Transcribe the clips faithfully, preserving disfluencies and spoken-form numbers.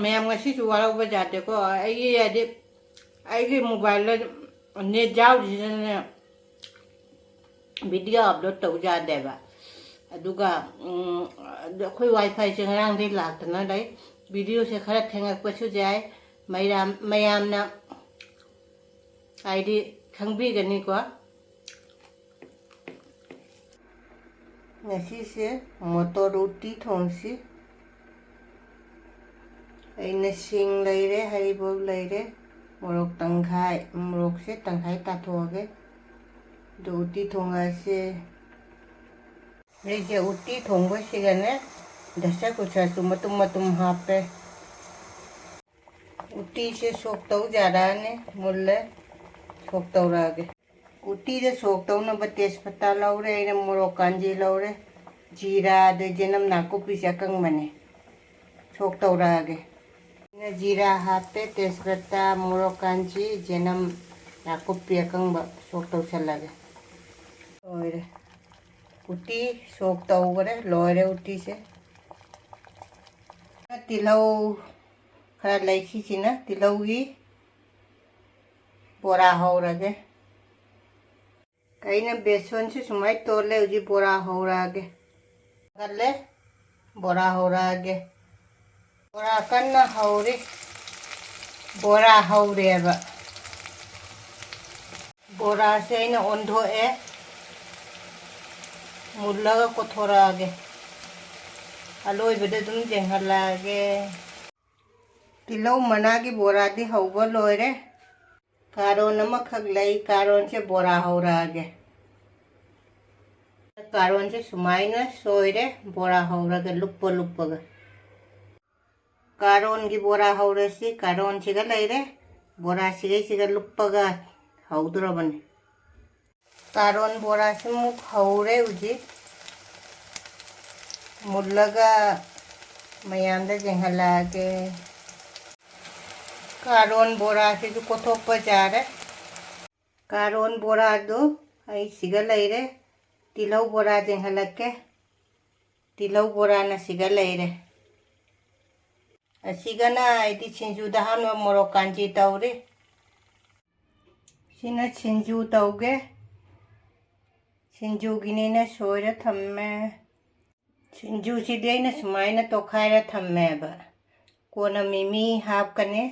ꯃꯌꯥꯝ ꯉꯁꯤꯁꯨ ꯋꯥꯔꯧꯕ ꯌꯥꯗꯦꯀꯣ꯫ ꯑꯩꯒꯤ ꯍꯥꯏꯗꯤ ꯑꯩꯒꯤ ꯃꯣꯕꯥꯏꯜꯗ ꯅꯦꯠ ꯌꯥꯎꯗ꯭ꯔꯤꯁꯤꯅꯅꯦ, ꯚꯤꯗꯤꯑꯣ ꯑꯞꯂꯣꯗ ꯇꯧ ꯌꯥꯗꯦꯕ꯫ ꯑꯗꯨꯒ ꯎꯝ, ꯑꯗꯨ ꯑꯩꯈꯣꯏ ꯋꯥꯏ ꯐꯥꯏꯁꯦ ꯉꯔꯥꯡꯗꯩ ꯂꯥꯛꯇꯅ ꯂꯩ꯫ ꯚꯤꯗꯤꯑꯣꯁꯦ ꯈꯔ ꯊꯦꯡꯉꯛꯄꯁꯨ ꯌꯥꯏ꯫ ꯃꯌꯥꯝ, ꯃꯌꯥꯝꯅ ꯍꯥꯏꯗꯤ ꯈꯪꯕꯤꯒꯅꯤꯀꯣ꯫ ꯉꯁꯤꯁꯦ ꯃꯣꯇꯣꯔ ꯎꯇꯤ ꯊꯣꯡꯁꯤ꯫ ꯑꯩꯅ ꯁꯤꯡ ꯂꯩꯔꯦ, ꯍꯔꯤꯕꯣꯞ ꯂꯩꯔꯦ, ꯃꯣꯔꯣꯛ ꯇꯪꯈꯥꯏ, ꯃꯣꯔꯣꯛꯁꯦ ꯇꯪꯈꯥꯏ ꯇꯥꯊꯣꯛꯑꯒꯦ꯫ ꯑꯗꯨ ꯎꯇꯤ ꯊꯣꯡꯉꯁꯦ꯫ ꯑꯩꯁꯦ ꯎꯇꯤ ꯊꯣꯡꯕꯁꯤꯒꯅꯦ, ꯗꯁꯀꯨꯁꯁꯨ ꯃꯇꯨꯝ ꯃꯇꯨꯝ ꯍꯥꯞꯄꯦ꯫ ꯎꯇꯤꯁꯦ ꯁꯣꯛ ꯇꯧ ꯌꯥꯔꯛꯑꯅꯤ, ꯃꯨꯜꯂꯦ꯫ ꯁꯣꯛ ꯇꯧꯔꯛꯑꯒꯦ꯫ ꯎꯇꯤꯗ ꯁꯣꯛ ꯇꯧꯅꯕ ꯇꯦꯖꯄꯇꯥ ꯂꯧꯔꯦ, ꯑꯩꯅ ꯃꯣꯔꯣꯛ ꯀꯥꯟꯖꯤ ꯂꯧꯔꯦ, ꯖꯤꯔꯥ, ꯑꯗꯩ ꯆꯅꯝ, ꯅꯥꯀꯨꯞꯄꯤꯁꯦ ꯑꯀꯪꯕꯅꯦ꯫ ꯁꯣꯛ ꯇꯧꯔꯛꯑꯒꯦ꯫ ꯑꯩꯅ ꯖꯤꯔꯥ ꯍꯥꯞꯄꯦ, ꯇꯦꯖꯄꯇꯥ, ꯃꯣꯔꯣꯛ ꯀꯥꯟꯖꯤ, ꯆꯅꯝ, ꯅꯥꯀꯨꯞꯄꯤ ꯑꯀꯪꯕ ꯁꯣꯛ ꯇꯧꯁꯜꯂꯒꯦ꯫ ꯂꯣꯏꯔꯦ꯫ ꯎꯇꯤ ꯁꯣꯛ ꯇꯧꯈꯔꯦ, ꯂꯣꯏꯔꯦ ꯎꯇꯤꯁꯦ꯫ ꯇꯤꯜꯍꯧ ꯈꯔ ꯂꯩ, ꯁꯤꯁꯤꯅ ꯇꯤꯜꯍꯧꯒꯤ ꯕꯣꯔꯥ ꯍꯧꯔꯒꯦ꯫ ꯑꯩꯅ ꯕꯦꯁꯣꯟꯁꯤ ꯁꯨꯃꯥꯏꯅ ꯇꯣꯠꯂꯦ, ꯍꯧꯖꯤꯛ ꯕꯣꯔꯥ ꯍꯧꯔꯛꯑꯒꯦ꯫ ꯀꯜꯂꯦ, ꯕꯣꯔꯥ ꯍꯧꯔꯛꯑꯒꯦ꯫ ꯕꯣꯔꯥ ꯀꯟꯅ ꯍꯧꯔꯤ, ꯕꯣꯔꯥ ꯍꯧꯔꯦꯕ꯫ ꯕꯣꯔꯥꯁꯦ ꯑꯩꯅ ꯑꯣꯟꯊꯣꯛꯑꯦ, ꯃꯨꯜꯂꯒ ꯀꯣꯊꯣꯔꯛꯑꯒꯦ꯫ ꯑꯂꯣꯏꯕꯗ ꯑꯗꯨꯝ ꯌꯦꯡꯍꯜꯂꯛꯑꯒꯦ꯫ ꯇꯤꯜꯍꯧ ꯃꯅꯥꯒꯤ ꯕꯣꯔꯥꯗꯤ ꯍꯧꯕ ꯂꯣꯏꯔꯦ꯫ ꯀꯥꯔꯣꯟ ꯑꯃꯈꯛ ꯂꯩ, ꯀꯥꯔꯣꯟꯁꯦ ꯕꯣꯔꯥ ꯍꯧꯔꯛꯑꯒꯦ꯫ ꯀꯥꯔꯣꯟꯁꯦ ꯁꯨꯃꯥꯏꯅ ꯁꯣꯏꯔꯦ, ꯕꯣꯔꯥ ꯍꯧꯔꯒ ꯂꯨꯞꯄ ꯂꯨꯞꯄꯒ꯫ ꯀꯥꯔꯣꯟꯒꯤ ꯕꯣꯔꯥ ꯍꯧꯔꯁꯤ, ꯀꯥꯔꯣꯟꯁꯤꯒ ꯂꯩꯔꯦ, ꯕꯣꯔꯥꯁꯤꯒꯩꯁꯤꯒ ꯂꯨꯞꯄꯒ ꯍꯧꯗꯣꯔꯕꯅꯤ꯫ ꯀꯥꯔꯣꯟ ꯕꯣꯔꯥꯁꯤꯃꯨꯛ ꯍꯧꯔꯦ ꯍꯧꯖꯤꯛ꯫ ꯃꯨꯜꯂꯒ ꯃꯌꯥꯝꯗ ꯌꯦꯡꯍꯜꯂꯛꯑꯒꯦ꯫ ꯀꯥꯔꯣꯟ ꯕꯣꯔꯥꯁꯤꯁꯨ ꯀꯣꯊꯣꯛꯄ ꯌꯥꯔꯦ꯫ ꯀꯥꯔꯣꯟ ꯕꯣꯔꯥꯗꯨ ꯑꯩ ꯁꯤꯒ ꯂꯩꯔꯦ꯫ ꯇꯤꯜꯍꯧ ꯕꯣꯔꯥ ꯌꯦꯡꯍꯜꯂꯛꯀꯦ꯫ ꯇꯤꯜꯍꯧ ꯕꯣꯔꯥꯅ ꯁꯤꯒ ꯂꯩꯔꯦ꯫ ꯑꯁꯤꯒꯅ ꯑꯩꯗꯤ ꯁꯤꯡꯖꯨꯗ ꯍꯥꯞꯅꯕ ꯃꯣꯔꯣꯛ ꯀꯥꯟꯆꯤ ꯇꯧꯔꯤ꯫ ꯁꯤꯅ ꯁꯤꯡꯖꯨ ꯇꯧꯒꯦ꯫ ꯁꯤꯡꯖꯨꯒꯤꯅꯦꯅ ꯁꯣꯏꯔ ꯊꯝꯃꯦ꯫ ꯁꯤꯡꯖꯨꯁꯤꯗꯤ ꯑꯩꯅ ꯁꯨꯃꯥꯏꯅ ꯇꯣꯈꯥꯏꯔ ꯊꯝꯃꯦꯕ꯫ ꯀꯣꯟꯅ ꯃꯤꯃꯤ ꯍꯥꯞꯀꯅꯤ꯫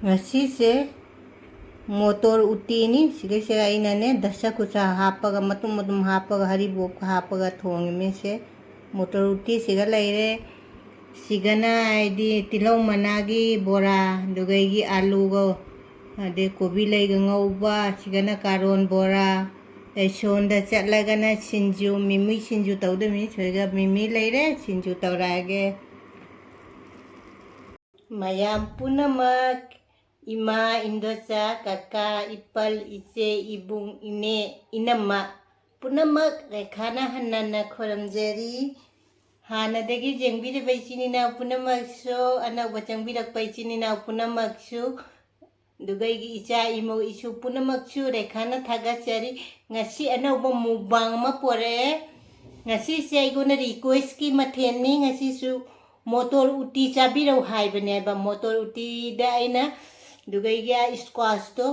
ꯉꯁꯤꯁꯦ ꯃꯣꯇꯣꯔ ꯎꯇꯤꯅꯤ꯫ ꯁꯤꯗꯩꯁꯤꯗ ꯑꯩꯅꯅꯦ ꯗꯁꯀꯨꯁꯥ ꯍꯥꯞꯄꯒ, ꯃꯇꯨꯝ ꯃꯇꯨꯝ ꯍꯥꯞꯄꯒ, ꯍꯔꯤꯕꯣꯞꯀ ꯍꯥꯞꯄꯒ ꯊꯣꯡꯉꯤꯃꯤꯁꯦ꯫ ꯃꯣꯇꯣꯔ ꯎꯇꯤꯁꯤꯒ ꯂꯩꯔꯦ꯫ ꯁꯤꯒꯅ ꯍꯥꯏꯗꯤ ꯇꯤꯜꯍꯧ ꯃꯅꯥꯒꯤ ꯕꯣꯔꯥ, ꯑꯗꯨꯒ ꯑꯩꯒꯤ ꯑꯥꯂꯨꯒ, ꯑꯗꯩ ꯀꯣꯕꯤ ꯂꯩꯒ ꯉꯧꯕ, ꯁꯤꯒꯅ ꯀꯥꯔꯣꯟ ꯕꯣꯔꯥ, ꯑꯗꯩ ꯁꯣꯝꯗ ꯆꯠꯂꯒꯅ ꯁꯤꯡꯖꯨ, ꯃꯤꯃꯤ ꯁꯤꯡꯖꯨ ꯇꯧꯗꯣꯏꯅꯤ꯫ ꯁꯤꯒ ꯃꯤꯃꯤ ꯂꯩꯔꯦ, ꯁꯤꯡꯖꯨ ꯇꯧꯔꯛꯑꯒꯦ꯫ ꯃꯌꯥꯝ ꯄꯨꯝꯅꯃꯛ, ꯏꯃꯥ, ꯏꯟꯗꯣꯆꯥ, ꯀꯀꯥ, ꯏꯄꯜ, ꯏꯆꯦ, ꯏꯕꯨꯡ, ꯏꯅꯦ, ꯏꯅꯝꯃ ꯄꯨꯝꯅꯃꯛ ꯔꯦꯈꯥꯅ ꯍꯟꯅꯟꯅ ꯈꯨꯔꯨꯝꯖꯔꯤ꯫ ꯍꯥꯟꯅꯗꯒꯤ ꯌꯦꯡꯕꯤꯔꯤꯕ ꯏꯆꯤꯟ ꯏꯅꯥꯎ ꯄꯨꯝꯅꯃꯛꯁꯨ, ꯑꯅꯧꯕ ꯆꯪꯕꯤꯔꯛꯄ ꯏꯆꯤꯟ ꯏꯅꯥꯎ ꯄꯨꯝꯅꯃꯛꯁꯨ, ꯑꯗꯨꯒ ꯑꯩꯒꯤ ꯏꯆꯥ ꯏꯃꯧ ꯏꯁꯨ ꯄꯨꯝꯅꯃꯛꯁꯨ ꯔꯦꯈꯥꯅ ꯊꯥꯒꯠꯆꯔꯤ꯫ ꯉꯁꯤ ꯑꯅꯧꯕ ꯃꯨꯛꯕꯥꯡ ꯑꯃ ꯄꯣꯔꯛꯑꯦ꯫ ꯉꯁꯤꯁꯦ ꯑꯩꯉꯣꯟꯗ ꯔꯤꯀ꯭ꯋꯦꯁꯀꯤ ꯃꯊꯦꯜꯅꯤ꯫ ꯉꯁꯤꯁꯨ ꯃꯣꯇꯣꯔ ꯎꯇꯤ ꯆꯥꯕꯤꯔꯧ ꯍꯥꯏꯕꯅꯦꯕ꯫ ꯃꯣꯇꯣꯔ ꯎꯇꯤꯗ ꯑꯩꯅ, ꯑꯗꯨꯒ ꯑꯩꯒꯤ ꯏꯁꯀ꯭ꯋꯥꯁꯇꯣ,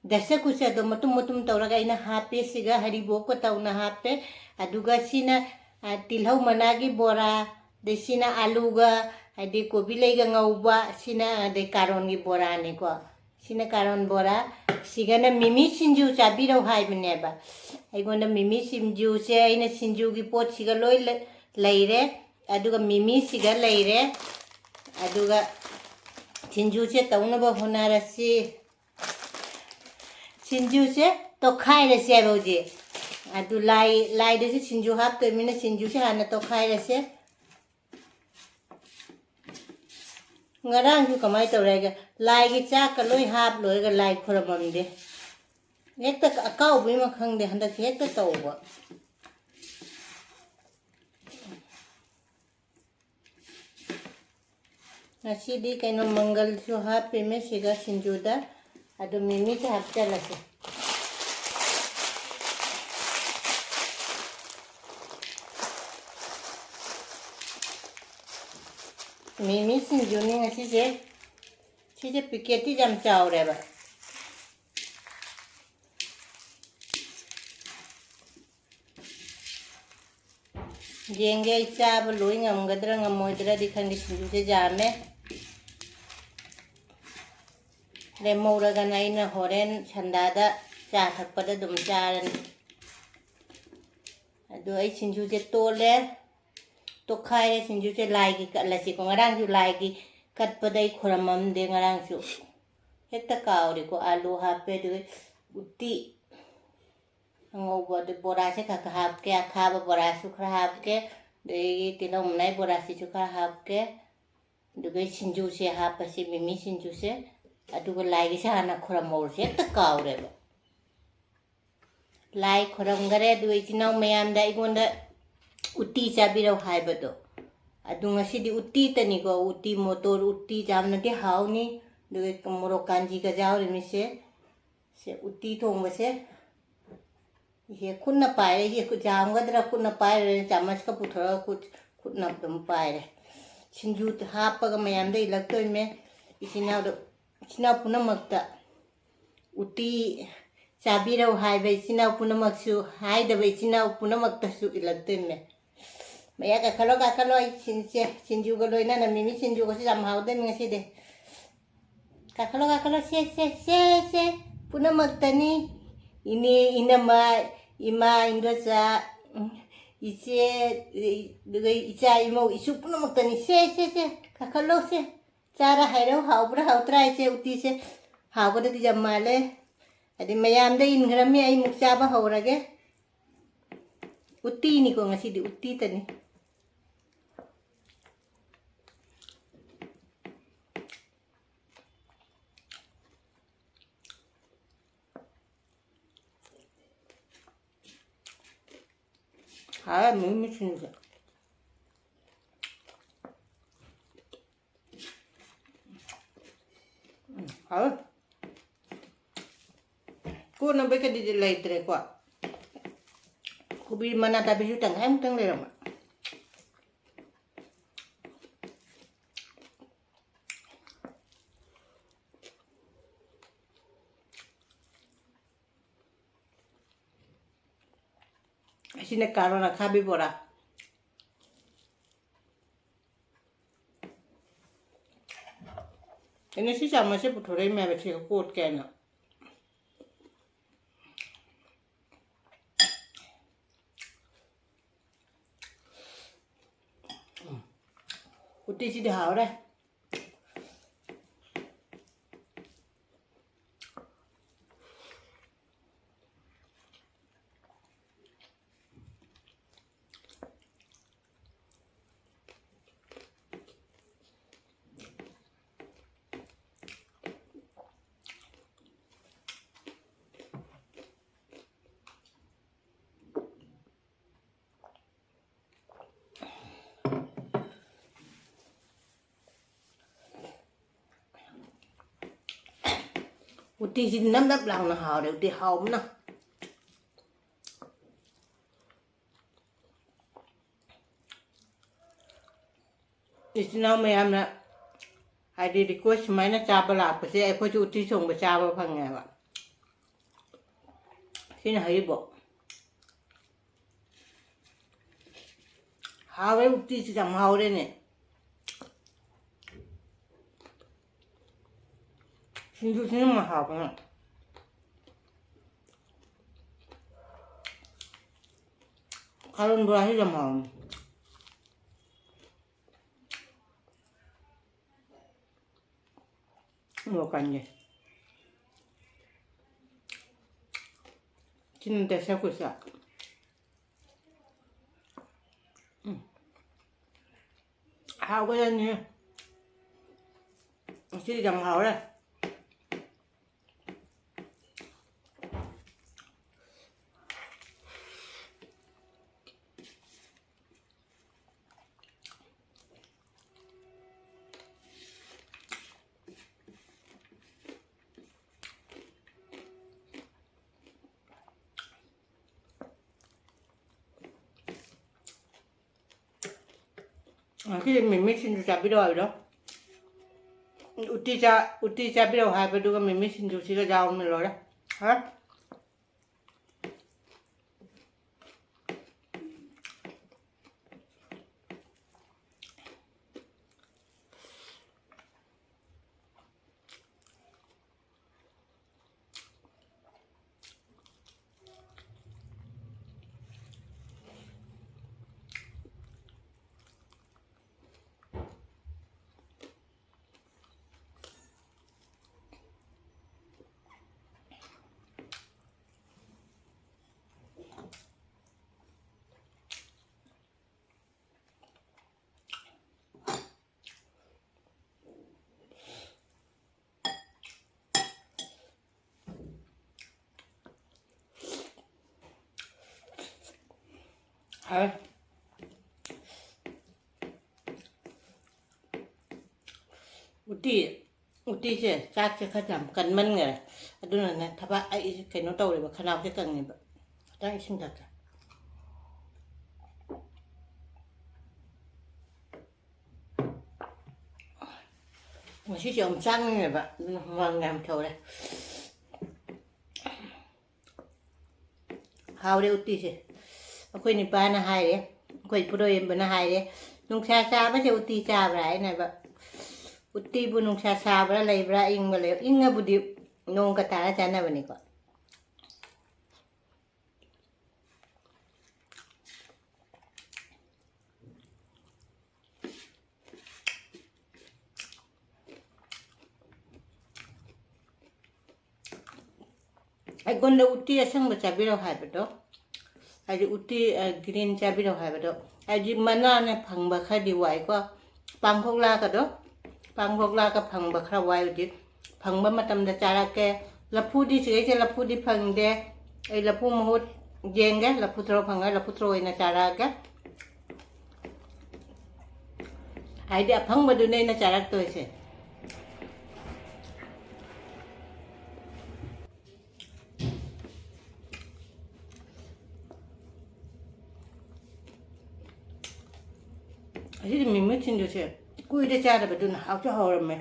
ꯗꯁꯀꯨꯁꯗꯣ ꯃꯇꯨꯝ ꯃꯇꯨꯝ ꯇꯧꯔꯒ ꯑꯩꯅ ꯍꯥꯞꯄꯦ꯫ ꯁꯤꯒ ꯍꯔꯤꯕꯣꯞꯀ ꯇꯧꯅ ꯍꯥꯞꯄꯦ꯫ ꯑꯗꯨꯒ ꯁꯤꯅ, ꯑ, ꯇꯤꯜꯍꯧ ꯃꯅꯥꯒꯤ ꯕꯣꯔꯥ, ꯑꯗꯩ ꯁꯤꯅ ꯑꯥꯂꯨꯒ, ꯍꯥꯏꯗꯤ ꯀꯣꯕꯤ ꯂꯩꯒ ꯉꯧꯕ, ꯁꯤꯅ ꯑꯗꯩ ꯀꯥꯔꯣꯟꯒꯤ ꯕꯣꯔꯥꯅꯤꯀꯣ꯫ ꯁꯤꯅ ꯀꯥꯔꯣꯟ ꯕꯣꯔꯥ, ꯁꯤꯒꯅ ꯃꯤꯃꯤ ꯁꯤꯡꯖꯨ ꯆꯥꯕꯤꯔꯧ ꯍꯥꯏꯕꯅꯦꯕ꯫ ꯑꯩꯉꯣꯟꯗ ꯃꯤꯃꯤ ꯁꯤꯡꯖꯨꯁꯦ, ꯑꯩꯅ ꯁꯤꯡꯖꯨꯒꯤ ꯄꯣꯠꯁꯤꯒ ꯂꯣꯏ ꯂꯩ-, ꯂꯩꯔꯦ꯫ ꯑꯗꯨꯒ ꯃꯤꯃꯤꯁꯤꯒ ꯂꯩꯔꯦ꯫ ꯑꯗꯨꯒ ꯁꯤꯡꯖꯨꯁꯦ ꯇꯧꯅꯕ ꯍꯣꯠꯅꯔꯁꯤ꯫ ꯁꯤꯡꯖꯨꯁꯦ ꯇꯣꯠꯈꯥꯏꯔꯁꯦꯕ ꯍꯧꯖꯤꯛ꯫ ꯑꯗꯨ ꯂꯥꯏ, ꯂꯥꯏꯗꯁꯨ ꯁꯤꯡꯖꯨ ꯍꯥꯞꯇꯣꯏꯅꯤꯅ ꯁꯤꯡꯖꯨꯁꯦ ꯍꯥꯟꯅ ꯇꯣꯠꯈꯥꯏꯔꯁꯦ꯫ ꯉꯔꯥꯡꯁꯨ ꯀꯃꯥꯏꯅ ꯇꯧꯔꯦ ꯍꯥꯏꯒꯦ, ꯂꯥꯏꯒꯤ ꯆꯥꯛꯀ ꯂꯣꯏ ꯍꯥꯞ ꯂꯣꯏꯔꯒ ꯂꯥꯏ ꯈꯨꯔꯝꯃꯝꯗꯦ꯫ ꯍꯦꯛꯇ ꯑꯀꯥꯎꯕ ꯑꯃ ꯈꯪꯗꯦ, ꯍꯟꯗꯛꯁꯦ ꯍꯦꯛꯇ ꯇꯧꯕ꯫ ꯉꯁꯤꯗꯤ ꯀꯩꯅꯣ, ꯃꯪꯒꯜꯁꯨ ꯍꯥꯞꯄꯤꯃꯦ ꯁꯤꯒ ꯁꯤꯡꯖꯨꯗ꯫ ꯑꯗꯨ ꯃꯤꯃꯤꯁꯦ ꯍꯥꯞꯆꯤꯜꯂꯁꯦ꯫ ꯃꯤꯃꯤ ꯁꯤꯡꯖꯨꯅꯤ ꯉꯁꯤꯁꯦ꯫ ꯁꯤꯁꯦ ꯄꯤꯀꯦꯠꯇꯤ ꯌꯥꯝ ꯆꯥꯎꯔꯦꯕ꯫ ꯌꯦꯡꯒꯦ ꯑꯩ ꯆꯥꯕ ꯂꯣꯏ ꯉꯝꯒꯗ꯭ꯔꯥ ꯉꯝꯃꯣꯏꯗ꯭ꯔꯗꯤ ꯈꯪꯗꯦ, ꯁꯤꯡꯖꯨꯁꯦ ꯌꯥꯝꯃꯦ꯫ ꯂꯦꯝꯍꯧꯔꯒꯅ ꯑꯩꯅ ꯍꯣꯔꯦꯟ ꯁꯟꯗꯥꯗ ꯆꯥ ꯊꯛꯄꯗ ꯑꯗꯨꯝ ꯆꯥꯔꯅꯤ꯫ ꯑꯗꯣ ꯑꯩ ꯁꯤꯡꯖꯨꯁꯦ ꯇꯣꯠꯂꯦ, ꯇꯣꯠꯈꯥꯏꯔꯦ꯫ ꯁꯤꯡꯖꯨꯁꯦ ꯂꯥꯏꯒꯤ ꯀꯠꯂꯁꯤꯀꯣ꯫ ꯉꯔꯥꯡꯁꯨ ꯂꯥꯏꯒꯤ ꯀꯠꯄꯗ ꯑꯩ ꯈꯨꯔꯝꯃꯝꯗꯦ ꯉꯔꯥꯡꯁꯨ꯫ ꯍꯦꯛꯇ ꯀꯥꯎꯔꯦꯀꯣ꯫ ꯑꯥꯂꯨ ꯍꯥꯞꯄꯦ, ꯑꯗꯨꯒ ꯎꯇꯤ ꯑꯉꯧꯕ, ꯑꯗꯨ ꯕꯣꯔꯥꯁꯦ ꯈꯔ ꯈꯔ ꯍꯥꯞꯀꯦ, ꯑꯈꯥꯕ ꯕꯣꯔꯥꯁꯨ ꯈꯔ ꯍꯥꯞꯀꯦ, ꯑꯗꯒꯤ ꯇꯤꯜꯍꯧ ꯃꯅꯥꯏ ꯕꯣꯔꯥꯁꯤꯁꯨ ꯈꯔ ꯍꯥꯞꯀꯦ꯫ ꯑꯗꯨꯒ ꯁꯤꯡꯖꯨꯁꯦ ꯍꯥꯞꯄꯁꯤ, ꯃꯤꯃꯤ ꯁꯤꯡꯖꯨꯁꯦ꯫ ꯑꯗꯨꯒ ꯂꯥꯏꯒꯤꯁꯦ ꯍꯥꯟꯅ ꯈꯨꯔꯝꯍꯧꯔꯁꯦ, ꯍꯦꯛꯇ ꯀꯥꯎꯔꯦꯕ꯫ ꯂꯥꯏ ꯈꯨꯔꯝꯈꯔꯦ, ꯑꯗꯨꯒ ꯏꯆꯤꯟ ꯏꯅꯥꯎ ꯃꯌꯥꯝꯗ ꯑꯩꯉꯣꯟꯗ ꯎꯇꯤ ꯆꯥꯕꯤꯔꯛꯎ ꯍꯥꯏꯕꯗꯣ, ꯑꯗꯨ ꯉꯁꯤꯗꯤ ꯎꯇꯤꯇꯅꯤꯀꯣ꯫ ꯎꯇꯤ, ꯃꯣꯇꯣꯔ ꯎꯇꯤ ꯌꯥꯝꯅꯗꯤ ꯍꯥꯎꯅꯤ꯫ ꯑꯗꯨꯒ ꯃꯣꯔꯣꯛ ꯀꯥꯟꯖꯤꯒ ꯌꯥꯎꯔꯤꯃꯤꯁꯦ꯫ ꯁꯦ ꯎꯇꯤ ꯊꯣꯡꯕꯁꯦ꯫ ꯏꯍꯦ, ꯈꯨꯠꯅ ꯄꯥꯏꯔꯦ꯫ ꯏꯍꯦ, ꯈꯨꯠ ꯌꯥꯝꯒꯗ꯭ꯔꯥ? ꯈꯨꯠꯅ ꯄꯥꯏꯔꯦ꯫ ꯆꯥꯃꯁꯀ ꯄꯨꯊꯣꯔꯒ ꯈꯨꯠ, ꯈꯨꯠꯅ ꯑꯗꯨꯝ ꯄꯥꯏꯔꯦ꯫ ꯁꯤꯡꯖꯨ ꯍꯥꯞꯄꯒ ꯃꯌꯥꯝꯗ ꯏꯜꯂꯛꯇꯣꯏꯃꯦ꯫ ꯏꯆꯤꯟ ꯏꯅꯥꯎꯗ, ꯏꯆꯤꯟ ꯏꯅꯥꯎ ꯄꯨꯝꯅꯃꯛꯇ ꯎꯇꯤ ꯆꯥꯕꯤꯔꯧ ꯍꯥꯏꯕ ꯏꯆꯤꯟ ꯏꯅꯥꯎ ꯄꯨꯝꯅꯃꯛꯁꯨ, ꯍꯥꯏꯗꯕ ꯏꯆꯤꯟ ꯏꯅꯥꯎ ꯄꯨꯝꯅꯃꯛꯇꯁꯨ ꯏꯜꯂꯛꯇꯣꯏꯃꯦ꯫ ꯃꯌꯥ ꯀꯥꯈꯠꯂꯣ, ꯀꯥꯈꯠꯂꯣ꯫ ꯑꯩ ꯁꯤꯟꯁꯦ, ꯁꯤꯡꯖꯨꯒ ꯂꯣꯏꯅꯅ ꯃꯤꯃꯤ ꯁꯤꯡꯖꯨꯒꯁꯨ ꯌꯥꯝ ꯍꯥꯎꯗꯣꯏꯅꯤ ꯉꯁꯤꯗꯤ꯫ ꯀꯥꯈꯠꯂꯣ, ꯀꯥꯈꯠꯂꯣ꯫ ꯁꯦ, ꯁꯦ, ꯁꯦ, ꯁꯦ꯫ ꯄꯨꯝꯅꯃꯛꯇꯅꯤ꯫ ꯏꯅꯦ, ꯏꯅꯝꯃ, ꯏꯃꯥ, ꯏꯟꯗꯣꯆꯥ, ꯏꯆꯦ, ꯑꯗꯨꯒ ꯏꯆꯥ, ꯏꯃꯧ, ꯏꯁꯨ ꯄꯨꯝꯅꯃꯛꯇꯅꯤ꯫ ꯁꯦ, ꯁꯦ, ꯁꯦ꯫ ꯀꯥꯈꯠꯂꯣ, ꯁꯦ꯫ ꯆꯥꯔ ꯍꯥꯏꯔꯣ, ꯍꯥꯎꯕ꯭ꯔꯥ ꯍꯥꯎꯇ꯭ꯔꯥ ꯍꯥꯏꯁꯦ ꯎꯇꯤꯁꯦ? ꯍꯥꯎꯒꯗꯕꯗꯤ ꯌꯥꯝ ꯃꯥꯜꯂꯦ꯫ ꯑꯗꯩ ꯃꯌꯥꯝꯗ ꯏꯟꯈ꯭ꯔꯃꯤ, ꯑꯩ ꯑꯃꯨꯛ ꯆꯥꯕ ꯍꯧꯔꯒꯦ꯫ ꯎꯇꯤꯅꯤꯀꯣ ꯉꯁꯤꯗꯤ, ꯎꯇꯤꯇꯅꯤ꯫ ꯍꯥꯎꯋꯦ, ꯃꯤꯃꯤ ꯁꯤꯡꯖꯨꯁꯦ꯫ ꯎꯝ, ꯍꯥꯎꯋꯦ꯫ ꯀꯣꯠꯅꯕꯩ ꯀꯗꯤꯗꯤ ꯂꯩꯇ꯭ꯔꯦꯀꯣ꯫ ꯀꯣꯕꯤ ꯃꯅꯥ ꯇꯥꯕꯤꯁꯨ ꯇꯪꯈꯥꯏꯃꯨꯛꯇꯪ ꯂꯩꯔꯝꯕ꯫ ꯁꯤꯅ ꯀꯥꯔꯣꯟ ꯑꯈꯥꯕꯤ ꯕꯣꯔꯥ꯫ ꯑꯩꯅ ꯁꯤ ꯆꯥꯃꯁꯁꯦ ꯄꯨꯊꯣꯔꯛꯏꯃꯦꯕ, ꯁꯤꯒ ꯀꯣꯠꯀꯦ ꯍꯥꯏꯅ꯫ ꯎꯇꯤꯁꯤꯗꯤ ꯍꯥꯎꯔꯦ꯫ ꯎꯇꯤꯁꯤꯗꯤ ꯅꯞ ꯅꯞ ꯂꯥꯎꯅ ꯍꯥꯎꯔꯦ, ꯎꯇꯤ ꯍꯥꯎꯕꯅ꯫ ꯏꯆꯤꯟ ꯏꯅꯥꯎ ꯃꯌꯥꯝꯅ ꯍꯥꯏꯗꯤ request ꯁꯨꯃꯥꯏꯅ ꯆꯥꯕ ꯂꯥꯛꯄꯁꯦ ꯑꯩꯈꯣꯏꯁꯨ ꯎꯇꯤ ꯊꯣꯡꯕ ꯆꯥꯕ ꯐꯪꯉꯦꯕ꯫ ꯁꯤꯅ ꯍꯔꯤꯕꯣꯞ꯫ ꯍꯥꯎꯔꯦ, ꯎꯇꯤꯁꯤ ꯌꯥꯝ ꯍꯥꯎꯔꯦꯅꯦ꯫ ꯁꯤꯡꯖꯨꯁꯤꯅ ꯍꯥꯎꯕꯅ꯫ ꯀꯥꯔꯣꯟ ꯕꯣꯔꯥꯁꯤ ꯌꯥꯝ ꯍꯥꯎꯕꯅꯤ꯫ ꯃꯣꯔꯣꯛ ꯀꯟꯒꯦ꯫ ꯁꯤꯅ ꯗꯁꯀꯨꯁ꯫ ꯎꯝ꯫ ꯍꯥꯎꯈ꯭ꯔꯖꯥꯠꯅꯤ꯫ ꯉꯁꯤꯗꯤ ꯌꯥꯝ ꯍꯥꯎꯔꯦ꯫ ꯉꯁꯤꯗꯤ ꯃꯤꯃꯤ ꯁꯤꯡꯖꯨ ꯆꯥꯕꯤꯔꯣ ꯍꯥꯏꯕꯗꯣ꯫ ꯎꯇꯤ ꯆꯥ-, ꯎꯇꯤ ꯆꯥꯕꯤꯔꯛꯑꯣ ꯍꯥꯏꯕꯗꯨꯒ ꯃꯤꯃꯤ ꯁꯤꯡꯖꯨꯁꯤꯒ ꯌꯥꯎꯔꯝꯃꯦ, ꯂꯣꯏꯔꯦ꯫ ꯍꯥ? ꯑ, ꯎꯇꯤ, ꯎꯇꯤꯁꯦ, ꯆꯥꯛꯁꯦ ꯈꯔ ꯌꯥꯝ ꯀꯟꯃꯟꯈꯔꯦ꯫ ꯑꯗꯨꯅꯅꯦ ꯊꯕꯛ ꯑꯩ ꯀꯩꯅꯣ ꯇꯧꯔꯦꯕ, ꯈꯅꯥꯎꯁꯦ ꯀꯪꯉꯦꯕ꯫ ꯈꯤꯇꯪ ꯏꯁꯤꯡ ꯊꯛꯀꯦ꯫ ꯉꯁꯤꯁꯦ ꯌꯥꯝ ꯆꯥꯅꯤꯡꯉꯦꯕ, ꯑꯗꯨꯅ ꯍꯨꯃꯥꯡ ꯌꯥꯝ ꯁꯧꯔꯦ꯫ ꯍꯥꯎꯔꯦ ꯎꯇꯤꯁꯦ꯫ ꯑꯩꯈꯣꯏ ꯅꯨꯄꯥꯅ ꯍꯥꯏꯔꯦ, ꯑꯩꯈꯣꯏ ꯄꯨꯔꯣꯏꯕꯅ ꯍꯥꯏꯔꯦ, "ꯅꯨꯡꯁꯥ ꯆꯥꯕꯁꯦ ꯎꯇꯤ ꯆꯥꯕ꯭ꯔꯥ?" ꯍꯥꯏꯅꯕ꯫ ꯎꯇꯤꯕꯨ ꯅꯨꯡꯁꯥ ꯁꯥꯕ꯭ꯔꯥ ꯂꯩꯕ꯭ꯔꯥ? ꯏꯪꯕ ꯂꯩ, ꯏꯪꯉꯕꯨꯗꯤ ꯅꯣꯡꯒ ꯇꯥꯔ ꯆꯥꯅꯕꯅꯤꯀꯣ꯫ ꯑꯩꯉꯣꯟꯗ ꯎꯇꯤ ꯑꯁꯪꯕ ꯆꯥꯕꯤꯔꯣ ꯍꯥꯏꯕꯗꯣ, ꯍꯥꯏꯗꯤ ꯎꯇꯤ, ꯑ, green ꯆꯥꯕꯤꯔꯣ ꯍꯥꯏꯕꯗꯣ, ꯍꯥꯏꯗꯤ ꯃꯅꯥꯅ ꯐꯪꯕ ꯈꯔꯗꯤ ꯋꯥꯏꯀꯣ꯫ ꯄꯥꯡꯈꯣꯛꯂꯥꯒꯗꯣ, ꯄꯥꯡꯈꯣꯛꯂꯥꯒ ꯐꯪꯕ ꯈꯔ ꯋꯥꯏ ꯍꯧꯖꯤꯛ꯫ ꯐꯪꯕ ꯃꯇꯝꯗ ꯆꯥꯔꯛꯀꯦ꯫ ꯂꯐꯨꯗꯤ ꯁꯤꯈꯩꯁꯦ ꯂꯐꯨꯗꯤ ꯐꯪꯗꯦ꯫ ꯑꯩ ꯂꯐꯨ ꯃꯍꯨꯠ ꯌꯦꯡꯒꯦ, ꯂꯐꯨ ꯊꯔꯣ ꯐꯪꯉꯦ, ꯂꯐꯨ ꯊꯔꯣ ꯑꯣꯏꯅ ꯆꯥꯔꯛꯑꯒꯦ꯫ ꯍꯥꯏꯗꯤ ꯑꯐꯪꯕꯗꯨꯅꯦ ꯑꯩꯅ ꯆꯥꯔꯛꯇꯣꯏꯁꯦ꯫ ꯑꯁꯤꯗꯤ ꯃꯤꯃꯤ ꯁꯤꯡꯖꯨꯁꯦ ꯀꯨꯏꯔꯦ ꯆꯥꯗꯕꯗꯨꯅ ꯍꯥꯎꯁꯨ ꯍꯥꯎꯔꯝꯃꯦ꯫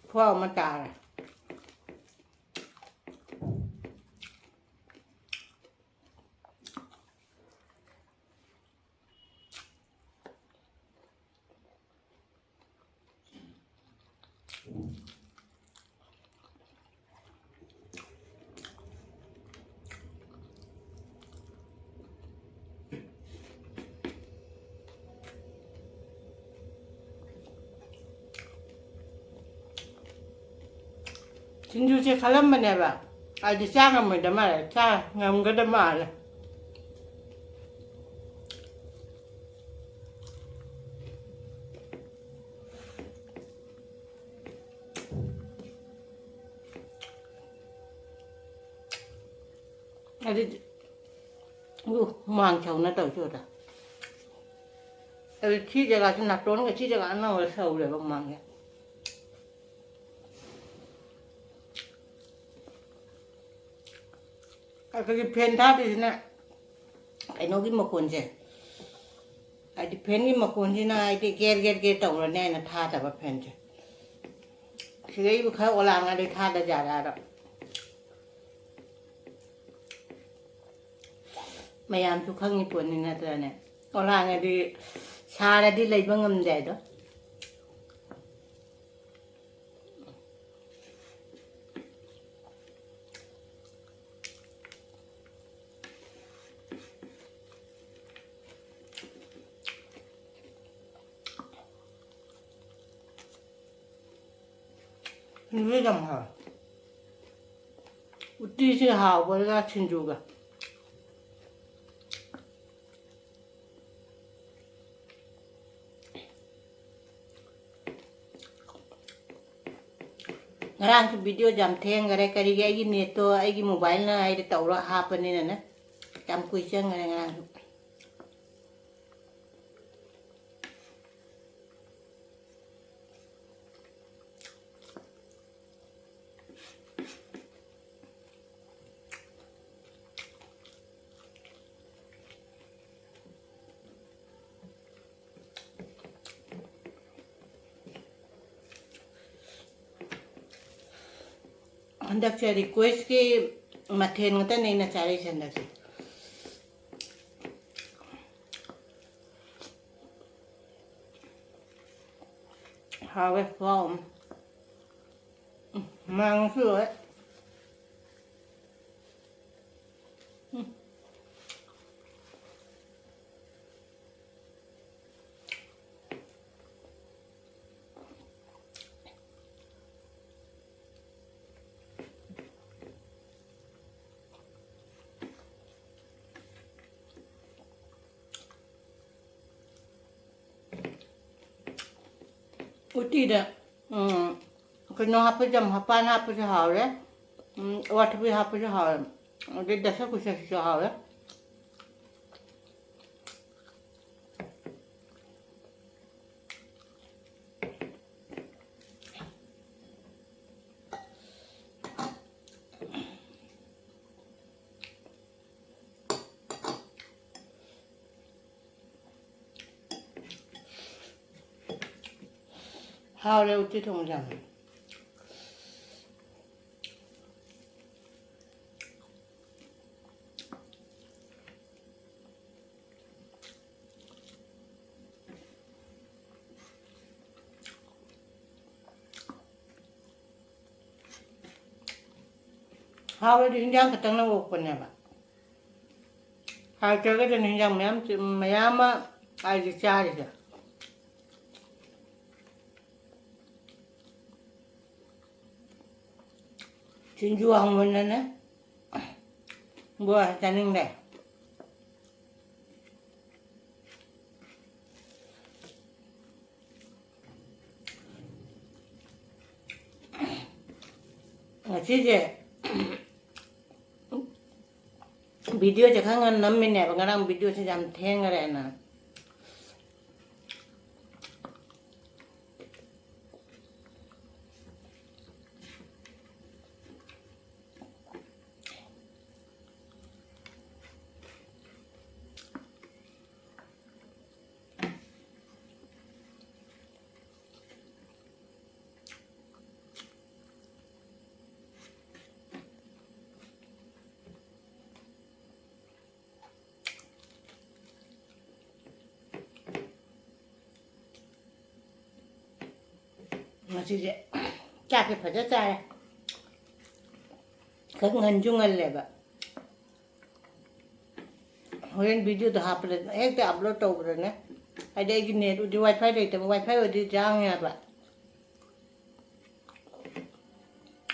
ꯈꯨꯍꯥꯎ ꯑꯃ ꯇꯥꯔꯦ꯫ ꯁꯤꯡꯖꯨꯁꯦ ꯈꯜꯂꯝꯕꯅꯦꯕ, ꯑꯩꯗꯤ ꯆꯥ ꯉꯝꯃꯣꯏꯗ ꯃꯥꯜꯂꯦ, ꯆꯥ ꯉꯝꯒꯗ ꯃꯥꯜꯂꯦ꯫ ꯑꯗꯨꯗꯤ ꯎ, ꯍꯨꯃꯥꯡ ꯁꯧꯅ ꯇꯧꯁꯤ ꯎꯗ꯫ ꯑꯗꯨ ꯁꯤ ꯖꯒꯥꯁꯤ ꯅꯥꯇꯣꯟꯒ ꯁꯤ ꯖꯒꯥ ꯑꯅꯧꯕ ꯁꯧꯔꯦꯕ ꯍꯨꯃꯥꯡꯁꯦ꯫ ꯑꯩꯈꯣꯏꯒꯤ ꯐꯦꯟ ꯊꯥꯗꯣꯏꯁꯤꯅ ꯀꯩꯅꯣꯒꯤ ꯃꯈꯣꯟꯁꯦ, ꯍꯥꯏꯗꯤ ꯐꯦꯟꯒꯤ ꯃꯈꯣꯟꯁꯤꯅ ꯍꯥꯏꯗꯤ ꯒꯦꯔ ꯒꯦꯔ ꯒꯦꯔ ꯇꯧꯔꯅꯤ ꯍꯥꯏꯅ ꯊꯥꯗꯕ ꯐꯦꯟꯁꯦ꯫ ꯁꯤꯗꯩꯕꯨ ꯈꯔ ꯑꯣꯂꯥꯡꯉꯗꯤ ꯊꯥꯗ ꯌꯥꯔꯦ ꯑꯗꯣ꯫ ꯃꯌꯥꯝꯁꯨ ꯈꯪꯉꯤ ꯄꯣꯠꯅꯤ ꯅꯠꯇ꯭ꯔꯅꯦ? ꯑꯣꯂꯥꯡꯉꯗꯤ ꯁꯥꯔꯗꯤ ꯂꯩꯕ ꯉꯝꯗꯦ ꯍꯥꯏꯗꯣ꯫ ꯁꯤꯡꯖꯨ ꯌꯥꯝ ꯍꯥꯎꯋꯦ꯫ ꯎꯇꯤꯁꯦ ꯍꯥꯎꯕꯒ ꯁꯤꯡꯖꯨꯒ꯫ ꯉꯔꯥꯡꯁꯨ ꯚꯤꯗꯤꯑꯣ ꯌꯥꯝ ꯊꯦꯡꯈꯔꯦ꯫ ꯀꯔꯤꯒꯤ? ꯑꯩꯒꯤ ꯅꯦꯠꯇꯣ ꯑꯩꯒꯤ ꯃꯣꯕꯥꯏꯜꯅ ꯑꯩꯗ ꯇꯧꯔ ꯍꯥꯞꯄꯅꯤꯅꯅꯦ, ꯌꯥꯝ ꯀꯨꯏ ꯆꯪꯈꯔꯦ ꯉꯔꯥꯡꯁꯨ꯫ ꯍꯟꯗꯛꯁꯦ ꯔꯤꯀ꯭ꯋꯦꯁꯀꯤ ꯃꯊꯦꯜ ꯉꯥꯛꯇꯅꯦ ꯑꯩꯅ ꯆꯥꯔꯛꯏꯁꯦ ꯍꯟꯗꯛꯁꯦ꯫ ꯍꯥꯎꯋꯦ, ꯈꯨꯍꯥꯎ ꯑꯃ꯫ ꯎꯝ, ꯃꯥꯡꯁꯨ ꯂꯣꯏ꯫ ꯎꯝ꯫ ꯎꯇꯤꯗ, ꯎꯝ, ꯀꯩꯅꯣ ꯍꯥꯞꯄꯁꯨ, ꯌꯥꯝ ꯃꯄꯥꯟ ꯍꯥꯞꯄꯁꯨ ꯍꯥꯎꯔꯦ꯫ ꯎꯝ, ꯑꯋꯥꯊꯕꯤ ꯍꯥꯞꯄꯁꯨ ꯍꯥꯎꯔꯦ꯫ ꯑꯗꯩ ꯗꯁꯀꯨꯁꯁꯨ ꯍꯥꯎꯔꯦ꯫ ꯍꯥꯎꯔꯦ ꯎꯇꯤ ꯊꯣꯡꯕꯁꯦ ꯌꯥꯝ꯫ ꯍꯥꯎꯔꯗꯤ ꯍꯤꯟꯖꯥꯡ ꯈꯛꯇꯪꯅ ꯑꯣꯛꯄꯅꯦꯕ꯫ ꯍꯥꯎꯇ꯭ꯔꯒꯗꯤꯅꯦ ꯍꯤꯟꯖꯥꯡ ꯃꯌꯥꯝ ꯆ-, ꯃꯌꯥꯝ ꯑꯃ ꯑꯩꯗꯤ ꯆꯥꯔꯤꯁꯦ꯫ ꯁꯤꯡꯖꯨ ꯍꯥꯎꯃꯟꯗꯅ ꯕꯣꯔꯥ ꯆꯥꯅꯤꯡꯂꯦ꯫ ꯉꯁꯤꯁꯦ videoꯁꯦ ꯈꯔ ꯉꯟꯅ ꯅꯝꯃꯤꯅꯦꯕ, ꯉꯔꯥꯡ videoꯁꯦ ꯌꯥꯝ ꯊꯦꯡꯈ꯭ꯔꯦꯅ꯫ ꯉꯁꯤꯁꯦ ꯆꯥꯛꯁꯦ ꯐꯖ ꯆꯥꯔꯦ꯫ ꯈꯔ ꯉꯟꯁꯨ ꯉꯜꯂꯦꯕ꯫ ꯍꯣꯔꯦꯟ videoꯗꯣ ꯍꯥꯞꯄꯗ ꯍꯦꯛꯇ upload ꯇꯧꯕꯗꯅꯦ, ꯍꯥꯏꯗꯤ ꯑꯩꯒꯤ netꯎꯗꯤ WiFi ꯂꯩꯇꯕ, WiFi ꯑꯣꯏꯗꯤ ꯆꯥꯡꯉꯦꯕ꯫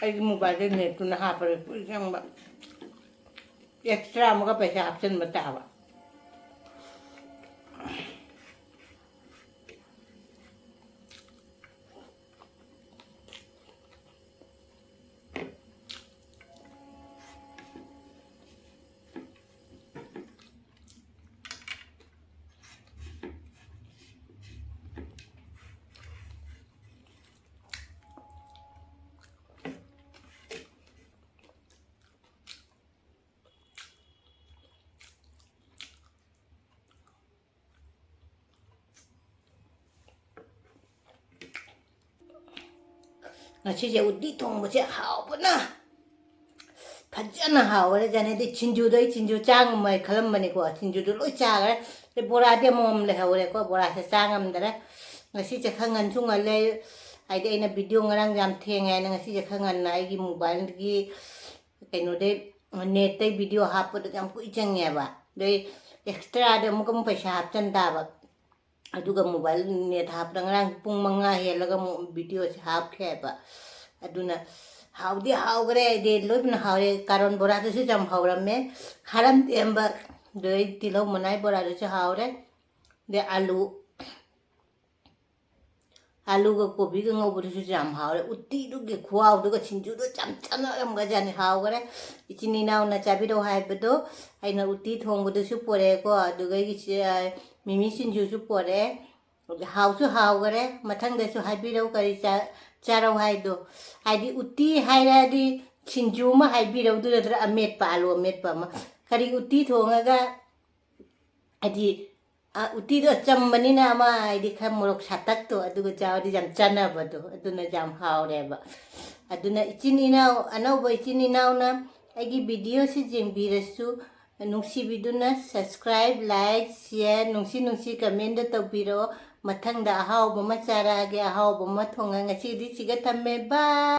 ꯑꯩꯒꯤ mobileꯗ netꯇꯨꯅ ꯍꯥꯞꯄꯗ ꯄꯨꯡ ꯆꯪꯕ꯫ Extra ꯑꯃꯒ ꯄꯩꯁꯥ ꯍꯥꯞꯆꯤꯟꯕ ꯇꯥꯕ꯫ ꯉꯁꯤꯁꯦ ꯎꯇꯤ ꯊꯣꯡꯕꯁꯦ ꯍꯥꯎꯕꯅ ꯐꯖꯅ ꯍꯥꯎꯈ꯭ꯔꯦ ꯖꯥꯠꯅꯤ꯫ ꯑꯗꯩ ꯁꯤꯡꯖꯨꯗꯣ, ꯑꯩ ꯁꯤꯡꯖꯨ ꯆꯥ ꯉꯝꯃꯣꯏ ꯈꯜꯂꯝꯕꯅꯤꯀꯣ, ꯁꯤꯡꯖꯨꯗꯣ ꯂꯣꯏ ꯆꯥꯈ꯭ꯔꯦ꯫ ꯑꯗꯩ ꯕꯣꯔꯥꯗꯤ ꯑꯃꯃꯝ ꯂꯩꯍꯧꯔꯦꯀꯣ, ꯕꯣꯔꯥꯁꯦ ꯆꯥ ꯉꯝꯗꯔꯦ꯫ ꯉꯁꯤꯁꯦ ꯈꯔ ꯉꯟꯁꯨ ꯉꯜꯂꯦ, ꯍꯥꯏꯗꯤ ꯑꯩꯅ ꯚꯤꯗꯤꯑꯣ ꯉꯔꯥꯡ ꯌꯥꯝ ꯊꯦꯡꯉꯦ ꯍꯥꯏꯅ ꯉꯁꯤꯁꯦ ꯈꯔ ꯉꯟꯅ ꯑꯩꯒꯤ ꯃꯣꯕꯥꯏꯜꯒꯤ ꯀꯩꯅꯣꯗꯩ, ꯅꯦꯠꯇꯩ ꯚꯤꯗꯤꯑꯣ ꯍꯥꯞꯄꯗ ꯌꯥꯝ ꯀꯨꯏ ꯆꯪꯉꯦꯕ꯫ ꯑꯗꯩ ꯑꯦꯛꯁꯇ꯭ꯔꯥꯗ ꯑꯃꯨꯛꯀ ꯑꯃꯨꯛ ꯄꯩꯁꯥ ꯍꯥꯞꯆꯟ ꯇꯥꯕ꯫ ꯑꯗꯨꯒ ꯃꯣꯕꯥꯏꯜ ꯅꯦꯠ ꯍꯥꯞꯄꯗ ꯉꯔꯥꯡ ꯄꯨꯡ ꯃꯉꯥ ꯍꯦꯜꯂꯒ ꯑꯃꯨꯛ ꯚꯤꯗꯤꯑꯣꯁꯦ ꯍꯥꯞꯈ꯭ꯔꯦꯕ꯫ ꯑꯗꯨꯅ ꯍꯥꯎꯗꯤ ꯍꯥꯎꯈ꯭ꯔꯦ, ꯑꯩꯗꯤ ꯂꯣꯏꯅ ꯍꯥꯎꯔꯦ꯫ ꯀꯥꯔꯣꯟ ꯕꯣꯔꯥꯗꯨꯁꯨ ꯌꯥꯝ ꯍꯧꯔꯝꯃꯦ, ꯈꯥꯔꯝ ꯇꯦꯝꯕ, ꯑꯗꯩ ꯇꯤꯜꯍꯧ ꯃꯅꯥꯏ ꯕꯣꯔꯥꯗꯨꯁꯨ ꯍꯥꯎꯔꯦ꯫ ꯑꯗꯩ ꯑꯥꯂꯨ, ꯑꯥꯂꯨꯒ ꯀꯣꯕꯤꯒ ꯉꯧꯕꯗꯨꯁꯨ ꯌꯥꯝ ꯍꯥꯎꯔꯦ꯫ ꯎꯇꯤꯗꯨꯒꯤ ꯈꯨꯍꯥꯎꯗꯨꯒ ꯁꯤꯡꯖꯨꯗꯨ ꯌꯥꯝ ꯆꯥꯟꯅꯔꯝꯒꯖꯥꯠꯅꯤ, ꯍꯥꯎꯈꯔꯦ꯫ ꯏꯆꯤꯟ ꯏꯅꯥꯎꯅ ꯆꯥꯕꯤꯔꯛꯑꯣ ꯍꯥꯏꯕꯗꯣ, ꯑꯩꯅ ꯎꯇꯤ ꯊꯣꯡꯕꯗꯨꯁꯨ ꯄꯣꯔꯛꯑꯦꯀꯣ, ꯑꯗꯨꯒ ꯑꯩꯒꯤ ꯁꯤ-, ꯑ, ꯃꯤꯃꯤ ꯁꯤꯡꯖꯨꯁꯨ ꯄꯣꯔꯛꯑꯦ꯫ ꯍꯥꯎꯁꯨ ꯍꯥꯎꯈꯔꯦ꯫ ꯃꯊꯪꯗꯁꯨ ꯍꯥꯏꯕꯤꯔꯛꯎ ꯀꯔꯤ ꯆꯥ-, ꯆꯥꯔꯧ ꯍꯥꯏꯗꯣ꯫ ꯍꯥꯏꯗꯤ ꯎꯇꯤ ꯍꯥꯏꯔꯗꯤ ꯁꯤꯡꯖꯨ ꯑꯃ ꯍꯥꯏꯕꯤꯔꯧꯗꯨ ꯅꯠꯇ꯭ꯔ, ꯑꯃꯦꯠꯄ, ꯑꯥꯂꯨ ꯑꯃꯦꯠꯄ ꯑꯃ꯫ ꯀꯔꯤ ꯎꯇꯤ ꯊꯣꯡꯉꯒ, ꯍꯥꯏꯗꯤ, ꯑ, ꯎꯇꯤꯗꯣ ꯑꯆꯝꯕꯅꯤꯅ ꯑꯃ, ꯍꯥꯏꯗꯤ, ꯈꯔ ꯃꯣꯔꯣꯛ ꯁꯥꯇꯛꯇꯣ ꯑꯗꯨꯒ ꯆꯥꯕꯗꯤ ꯌꯥꯝ ꯆꯥꯟꯅꯕꯗꯣ, ꯑꯗꯨꯅ ꯌꯥꯝ ꯍꯥꯎꯔꯦꯕ꯫ ꯑꯗꯨꯅ ꯏꯆꯤꯟ ꯏꯅꯥꯎ, ꯑꯅꯧꯕ ꯏꯆꯤꯟ ꯏꯅꯥꯎꯅ ꯑꯩꯒꯤ ꯚꯤꯗꯤꯑꯣꯁꯤ ꯌꯦꯡꯕꯤꯔꯁꯨ, ꯅꯨꯡꯁꯤꯕꯤꯗꯨꯅ subscribe, like, share, ꯅꯨꯡꯁꯤ ꯅꯨꯡꯁꯤ comment ꯇꯧꯕꯤꯔꯛꯑꯣ꯫ ꯃꯊꯪꯗ ꯑꯍꯥꯎꯕ ꯑꯃ ꯆꯥꯔꯛꯑꯒꯦ, ꯑꯍꯥꯎꯕ ꯑꯃ ꯊꯣꯡꯉ꯫ ꯉꯁꯤꯗꯤ ꯁꯤꯒ ꯊꯝꯃꯦ, bye꯫